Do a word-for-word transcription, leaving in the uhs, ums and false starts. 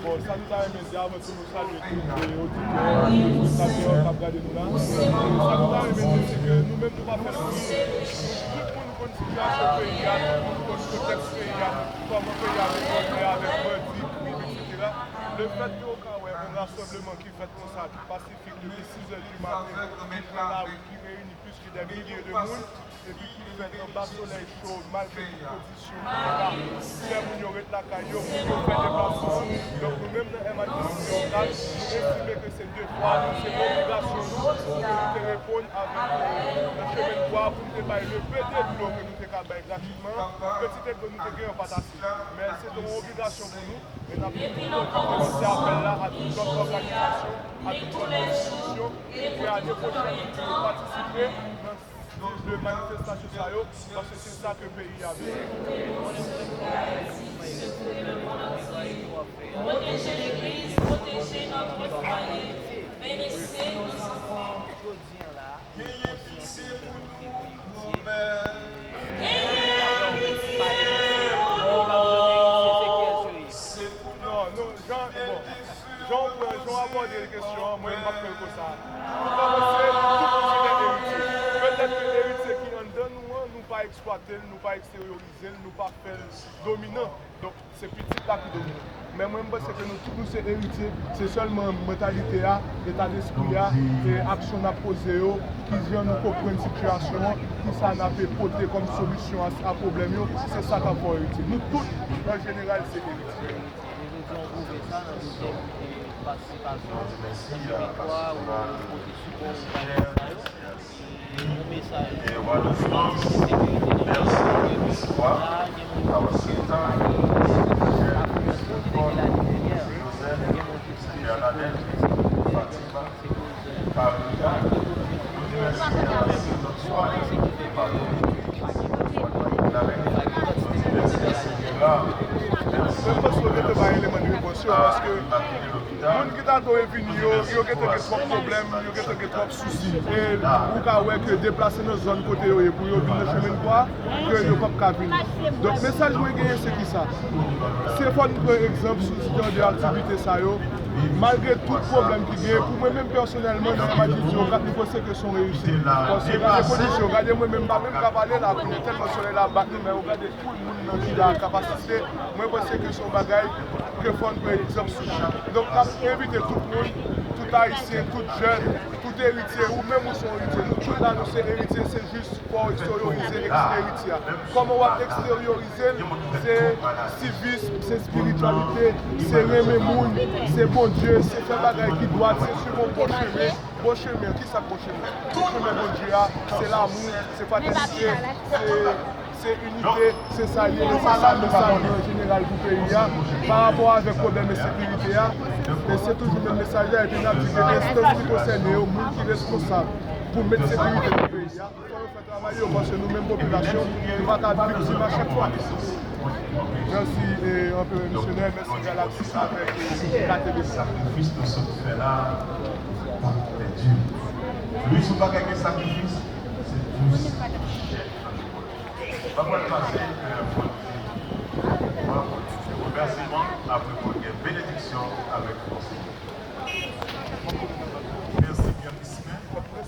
Bon, sa nou ta renmen di avan tou nou salye tout, e, oditè, e, espèktatè k ap gade nou la. Sa nou ta renmen di, se ke nou menm nou pa fè l pou nou. Nou tout moun konn sitiyasyon peyi a, nou tout moun konn kontèks peyi a, kòman peyi a dezòdone avèk bandi, krim, etsetera. Lefètke w ka wè yon rasanbleman ki fèt konsa, ki pasifik depi sis è di maten, ki pran lari, ki reyini plis ki dè milye de moun, epi ki fèt anba solèy cho, malgre tout kondisyon ki te la, fè moun yo ret lakay yo, moun yo fè deplasman an. Donk, nou menm nan M I T C T Okap, nou estime ke se devwa nou, se obligasyon nou pou nou te reponn avèk, e, nan chemen kwa, pou nou te bay le peu de dlo ke nou te ka bay gratitman, kantite dlo nou te genyen an pa t ase. Men se te yon obligasyon pou nou, e n ap toujou kontinye lanse apèl la a tout lòt òganizasyon, a tout lòt enstitisyon, pou ke ane pwochen, pou ke yo patisipe nan de manifestasyon sa yo, paske se sa ke peyi a bezwen. Protéger l'Église, protéger notre foyer, bénissez nos enfants. Genyen pitye pou nou, Granmèt. Genyen pitye pou nou. Non, non, jan, bon, jan w pran, jan w abòde kesyon an, mwen, m p ap fè l konsa. Pou kòmanse, nou tout se dè eritye. Petèt ke eritye ki anndan nou an, nou pa eksplwate l, nou pa eksteriorize l, nou pa fè l dominan. Donk, se pitit la ki dominan. Men mwen, m panse ke nou tout, nou se eritye. Se sèlman mantalite a, eta despri a, e aksyon n ap poze yo, kijan nou konprann sitiyasyon an, kisa n ap pote kòm solisyon a, a pwoblèm yo, se sa k ap fè w eritye. Nou tout, an jeneral, se eritye. Jodi a, w pwouve sa nan dezòd, e, patisipasyon, nan dezòd, ou pote sipò w bay moun sa yo. Yon mesaj. Mersi. Bonswa. Kawasita. Joseph. Bernadette. Fatima. Paprika. Nou di mèsi a Sentonswa. Nou di mèsi a Senyè a. Mwen panse yo gentan bay eleman de repons yo, paske moun ki ta dwe vini yo, yo gentan gen twòp pwoblèm, yo gentan gen twòp sousi. E ou ka wè ke deplase nan zòn kote yo ye pou yo vin nan Chemen Kwa, ke yo p ap ka vini. Donk, mesaj mwen genyen, se kisa? Se fò n pran egzanp sou jan de aktivite sa yo, malgre tout pwoblèm ki genyen. Pou mwen menm pèsonèlman, nan M I T C T Okap, nou panse ke se yon reyisit. Paske gade kondisyon, gade mwen menm, m pa menm ka pale la, kounye a tèlman solèy la ap bat nou, men ou gade foul moun nan ki la, kapasite, mwen panse ke se yon bagay ke fò n pran egzanp sou li. Donk, n ap envite tout moun, tout Ayisyen, tout jèn, tout eritye, ou menm ou se yon eritye. Nou tout la, nou se eritye, se jis fò w eksteryorize eritye a. Kòman w ap eksteryorize l? Se sivism, se espirityalite, se renmen moun, se Bondye, se fè bagay ki dwat, se swiv yon bon chemen. Bon chemen, kisa k bon chemen? Bon chemen Bondye a, se lanmou, se fratènite, se, se inite, se sa l ye, e se sa mesaj mwen an jeneral pou peyi a, pa rapò avèk pwoblèm ensekirite a, e se toujou menm mesaj la, epi n ap di ke enstans ki konsène yo, moun ki responsab pou met sekirite nan peyi a, fò yo fè travay yo, paske nou menm popilasyon, nou pa ka viktim a chak fwa. Mèsi, e, anperè misyonè, mèsi Galaksi avèk, e, K T V C. Sakrifis nou sot fè la, pa pou pèdi. Lwi, si w pa ka gen sakrifis, se jis chèn. M ap pral pase, e, pou n di, pou n di remèsiman, apre pou n gen benediksyon avèk Monseyè.